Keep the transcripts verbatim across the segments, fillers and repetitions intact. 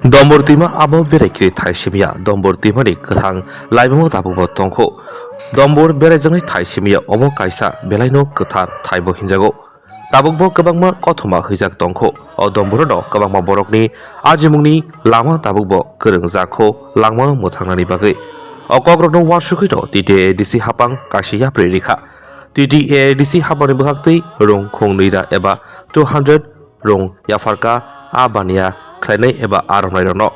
Dombor twima abo berai kiri thai simiya, Dombor twimani kwthang laibuma tabukbo tongkho. Dombor beraijaknai thai simiya omo kaisa belaino kwthar thaibo hinjago. Tabukbo kwbangma kothoma hwijak tongkho. O Domborono kwbangma borokni ajimungni lama tabukbo kwrwngjakho langmano mwthangnani bagwi. O kokrokno uansukhuino T T A D C hapang kaisa yapri rikha. T T A D C hapangni bwkhaktwi rung khung nwi ra eba two hundred rung yapharkha, a baniya khlainai eba a romnairokno.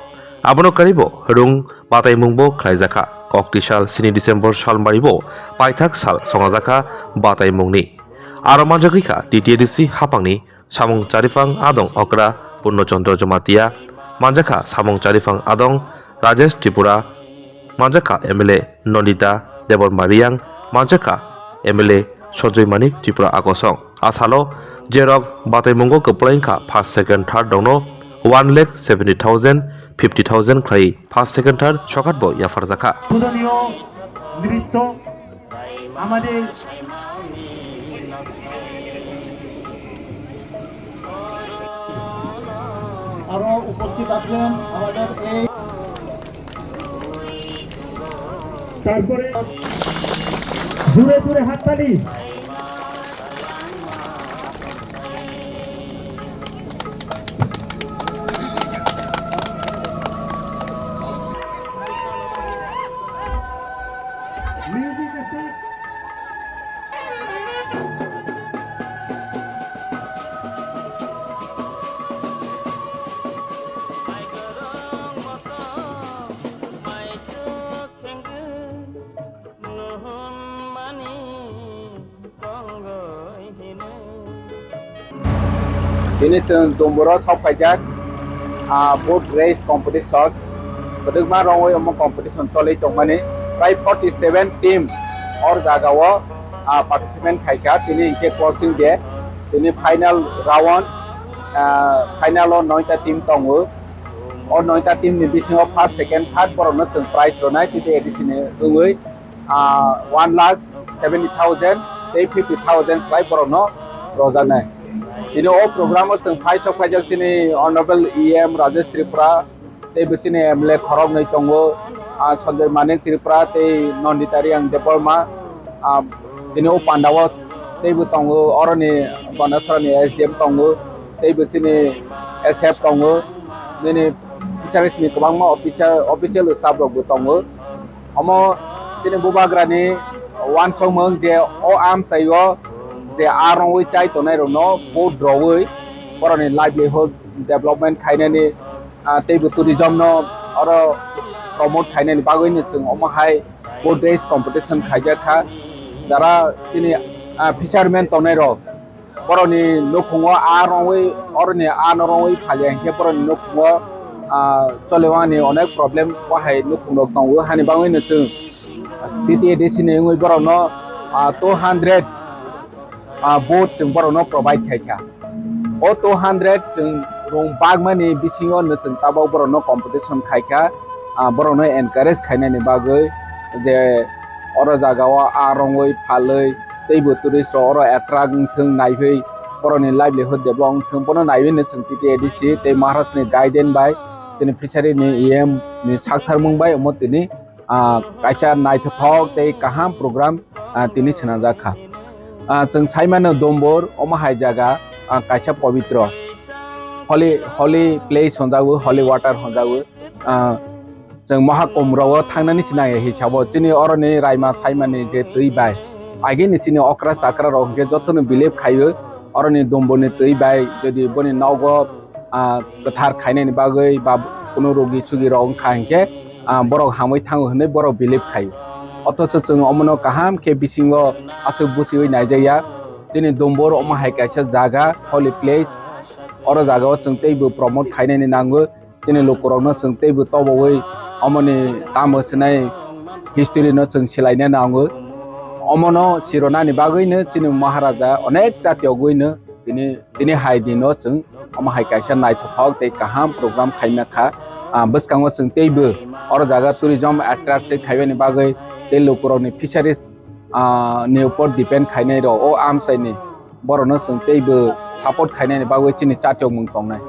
Abono karibo rung bataimungbo khlaijakha. Kokti sal sini December salmaribo paithak sal songajakha bataimungni. Aro manjagwikha T T A D C hapangni samung charipang adong okra Purno Chandra Jamatia, manjakha samung charipang adong Rajesh Tripura, manjakha M L A Nandita Debbarma Reang, manjakha M L A Sanjoy Manik Tripura akosong. A salo jerok bataimungo kwplai wngkha first, second, third rokno one lakh seventy thousand, fifty thousand khlai first, second, third sokhatbo yapharjakha. পূজনীয় নৃত্য আমাদের আরো উপস্থিত আছেন আমাদের এই তারপরে জোরে জোরে হাততালি। Music start. Tini chwng Domboro sok phaijak, ah, boat race competition. Kwdwkma rongwi omo competition choli tongmani. Prai forty seven team or jagao, ah, participant khaikha. Tini hinkhe closing day. Tini final round, ah, final o noita team tongo. O noita team ni bisingo first, second, third borokno chwng prize rwnai, T T A D C ni wngwi, ah, one lakh seventy thousand tei fifty thousand khlai borokno rojaknai. Tini o program o chwng phai sok phaijak chini Honorable E M Rajesh Tripura, tei bo chini M L A khoroknwi tongo, ah, Sanjoy Manik Tripura tei Nandita Reang Debbarma, ah, tini o pandao teibo tongo, oroni Banasarani S D M tongo, teibo chini S F tongo, nini fisheries ni kwbangma officer, official staff rokbo tongo. Omo chini bubagrani uansukmung je o amchaio je a rongwi chai tongnai rokno boat rogwi borokni livelihood development khainani, ah, teibo tourism no oro promote khainani bagwino chwng omo hai boat race competition khaijak kha. Jara chini, ah, fisherman tongnai rok, borokni nukhungo a rongwi, oroni a no rongwi phalia hinkhe borokni nukhungo, ah, cholewani onek problem, o hai nukhungrok tongo. Hani bagwino chwng T T A D C ni wngwi borokno, ah, two hundred, ah, boat chwng borokno provide khaikha. O two hundred chwng rung bagmani bisingo no chwng tabok borokno competition khaikha, ah, borokno encourage khainani bagwi je oro jagao a rongwi phalwi teibo tourist rok oro attract wngthwng, naiwi borokni livelihood develop wngthwng, bono naiwi no chwng T T A D C tei Maharaj ni guidance bai, chini fishery ni E M ni saktharmung bai omo tini, ah, kaisa naithothok tei kaham program, ah, tini swnamjak kha. Ah, chwng saimano Dombor omo hai jaga, ah, kaisa pobitro, holy, holy place hwnjago, holy water hwnjago. Ah, chwng Mahakumbh rogo thangnani se nangya hisabo chini oroni raima saimani je twi bai. Agini chini okra chakra rok hwnkhe jotono believe khaio, oroni Domborni twi bai jodi boni nogo, ah, kwthar khainani bagwi ba kunu rogi sugi rok wngkha hinkhe, ah, borok hamwi thango hwnwi borok believe khaio. Othocho chwng omono kaham khe bisingo aswk buchiwi naijakya. Chini Dombor omo hai kaisa jaga, holy place. Oro jagao chwng teibo promote khainani nango. Chini lukurokno chwng teibo tobowi omoni tamo swnai history no chwng silaina nango. Omono sironani bagwino chini Maharaja onek chatiyogwino tini, tini hai dino chwng omo hai kaisa naithothok tei kaham program khaima kha. Ah, bwskango chwng teibo oro jaga tourism attract khaibani bagwi tei lukurokni fisheries, ah, ni upor depend khainai rok o amchaini borokno chwng teibo support khainani bagwi chini chatiyokmung tongnai.